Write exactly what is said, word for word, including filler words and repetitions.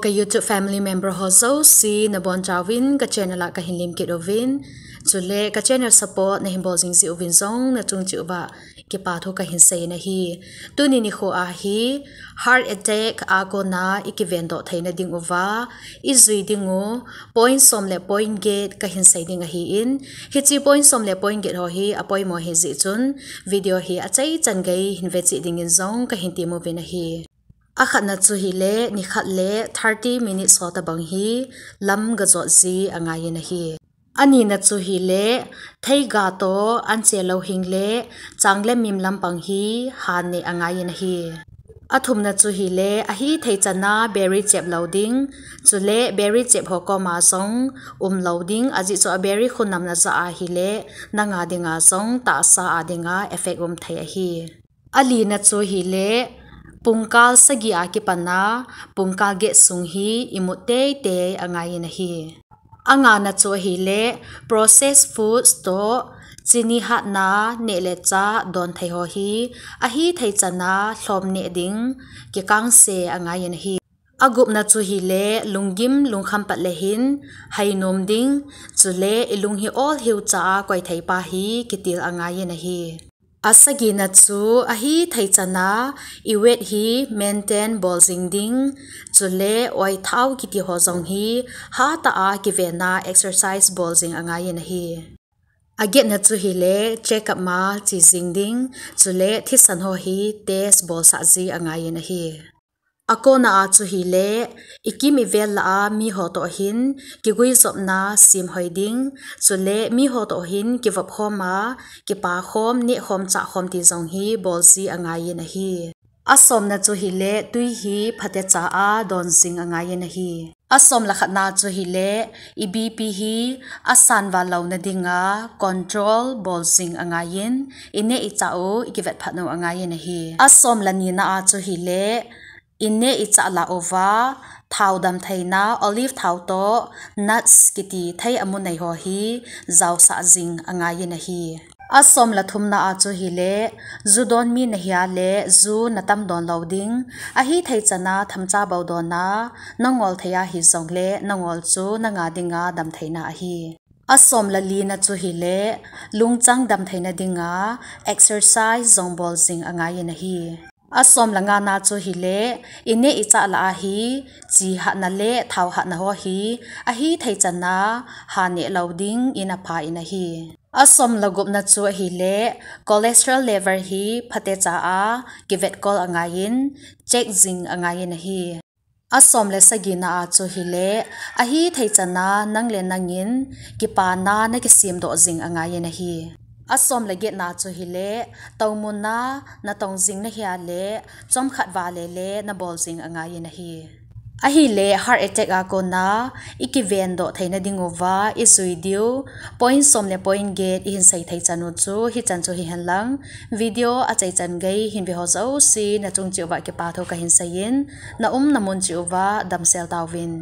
Ka YouTube family member ho jouse nabonchauvin ka channel a kahin lemkit uvin, chule ka channel support nahin bol jing jeh uvin jong nachung cheh uva kipathu kahin sei in ahi. Tuni nikho a hi heart attack a kona ikivendoh theina ding uva ijui ding u point som le point get kahin sei ding ahin, hiche point som le point get ho hi apoimo ahi jeh chun video hi achaichan gei hin ve cheh dingin jong kahin temuvin ahi. Akhatna chu hile nikhat le thirty minutes ho tobang hi lam gajot ji angaiyin ahi. Anina chu hile theiga toh anche louhing le chang le mim lampang hi hanneh angaiyin ahi. Athumna chu hile ahithei chana beri chep lou ding, chule beri chep ho koma jong umlou ding, ajeh chu aberi khonamna jah ahile nanga dinga jong tahsa a dinga effect umthei ahi. Alina chu hile pungkal sagi a kipana pungkal get sung hi imut teitei angaiyin ahi. Angana chu ahile processed foods toh chini hatna neh le chah donthei ho hi ahithei chana lhom neh ding kikangse angaiyin ahi. Agupna chu hile lunggim lungkham pat le hin hainom ding, chule ilung hi olhiu cha a koithei pa hi kitil angaiyin ahi. Asagina chu ahithei chana iweight hi maintain bol jing ding, chule oithao kiti ho jong hi hatah a kivena exercise bol jing angaiyin ahi. Agetna chu hile check up ma che jing ding, chule thisan ho hi test bolsah ji angaiyin ahi. Akona a chu hile ikim ivel lah a miho toh hin kiguijopna semhoi ding, chule miho toh hin kivop khom a kipa khom, neh khom, chah khom ti jong hi bol ji angaiyin ahi. Asomna chu hile twi hi phatecha a don jing angaiyin ahi. Asomle khatna chu hile iBP hi asan val louna dinga control bol jing angaiyin, ineh ichah u ikivet phat u angaiyin ahi. Asomle nina a chu hile ineh ichah lah uva thao damtheina olive thao toh nuts kiti thei amu nei ho hi jaosah jing angaiyin ahi. Asomle thumna a chu hile ju don mi nahi a le ju natam don lou ding, ahithei chana themcha bou don a nangol thei ahi jongle nangol chu nanga dinga damtheina ahi. Asomle lina chu hile lungchang damtheina dinga exercise jong bol jing angaiyin ahi. Asomle ngana chu hile ineh ichah lah a hi chi hatna le thao hatna ho hi ahithei chana hanneh lou dingin apha in ahi. Asomle gupna chu ahile cholesterol level hi phatecha a kivetkol angaiyin, check jing angaiyin ahi. Asomle sagina a chu hile ahithei chana nang le nangin kipana nakisemdoh jing angaiyin ahi. Asomle getna chu hile toumunna natong jing nahi a le chomkhat vale le nabol jing angaiyin ahi. Ahile heart attack a kona ikivendoh theina ding uva ijui diu point som le point get ihin sei thei chan u chu hichan chu hihen lang, video achaichan gei hin ve ho jouse nachung cheh uva kipathu kahin seiyin, naumna mun cheh uva damsel tauvin.